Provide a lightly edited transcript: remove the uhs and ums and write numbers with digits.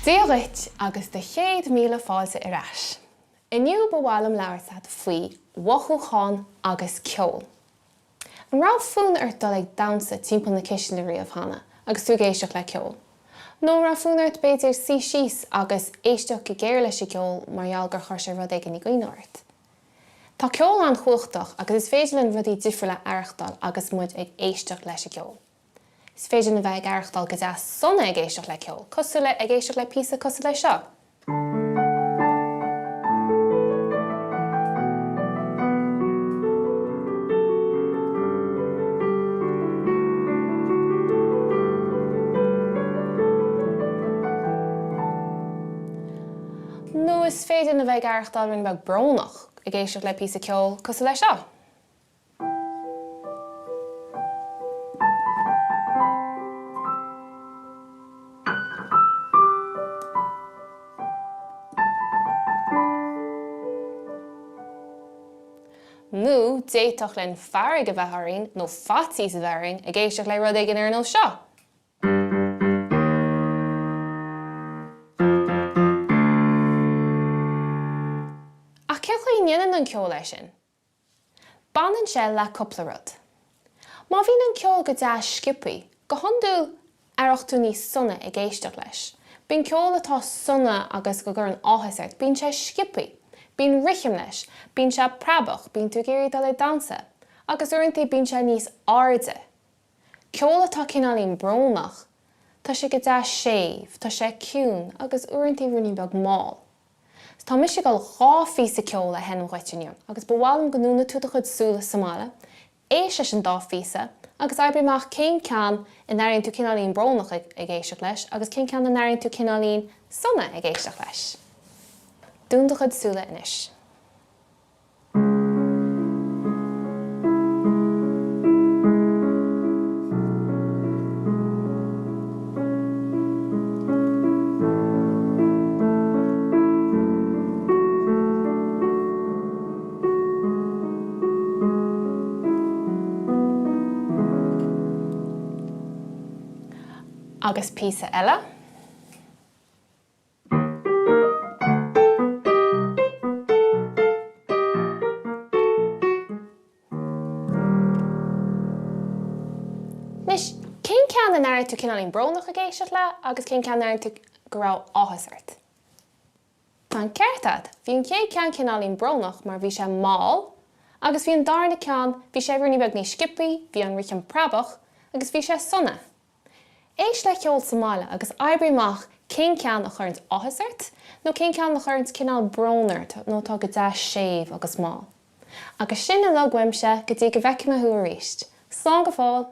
Dia dhuit agus do 100,000 fáilte ar ais. Inniu ba mhaith liom labhairt leat faoi mhothúcháin agus ceol. An raibh fonn ort dul ag damhsa timpeall na cistine riamh cheana agus tú ag éisteacht le ceol? Nó an raibh fonn ort b'fhéidir suí síos agus éisteacht go géar leis an gceol mar gheall gur chuir sé rud éigin i gcuimhne ort? Tá ceol an-chumhachtach agus is féidir linn rudaí difriúla a aireachtáil agus muid ag éisteacht leis an gceol. Is féidir linn a bheith ag aireachtáil go deas sona ag éisteacht le ceol, cosúil le ag éisteacht le píosa cosúil le seo. Nó is féidir linn a bheith ag aireachtáil ruainnín beag brónach ag éisteacht le píosa ceoil cosúil le seo. Nó d'fhéadfadh linn fearg a bheith orainn nó faitíos a bheith orainn ag éisteacht le rud éigin ar nós seo. Ach cén chaoi a ndéanann an ceol é sin? Baineann sé le cúpla rud. Má bhíonn an ceol go deas sciobthaí, go hiondúil aireoidh tú níos sona ag éisteacht leis. Bíonn ceol atá sona agus go gcuireann áthas ort, bíonn sé sciobthaí, bíonn rithim leis, bíonn sé preabach, bíonn tú ag iarraidh dul ag damhsa, agus uaireanta bíonn sé níos airde. Ceol atá cineáilín brónach, tá sé go deas séimh, tá sé ciúin agus uaireanta ruainnín beag mall. Tá mise ag dul 2 phíosa ceoil a sheinm dhuit inniu agus ba mhaith liom go ndúnfaidh tú do chuid súile sa mbaile, éist leis an dá phíosa agus oibrigh amach cén ceann a n-airíonn tú cineáilín brónach ag éisteacht leis agus cén ceann a n-airíonn tú cineáilín sona ag éisteacht leis. Dún do chuid súile anois. Agus píosa eile. Anois, cén ceann a n-airigh tú cineáilín brónach ag éisteacht le agus cén ceann a n-airigh tú go raibh áthas ort? Tá an ceart agat! Bhí an chéad ceann cineáilín brónach mar bhí sé mall agus bhí an darna ceann, bhí sé ruainnín beag níos sciobthaí, bhí an rithim preabach agus bhí sé sona. Éist le ceol sa mbaile agus oibrigh amach cén ceann a chuireanns áthas ort nó cén ceann a chuireanns cineál brón ort nó atá go deas séimh agus mall. Agus sin uilig uaimse go dtí go bhfeicfidh mé thú arís. Slán go fóill!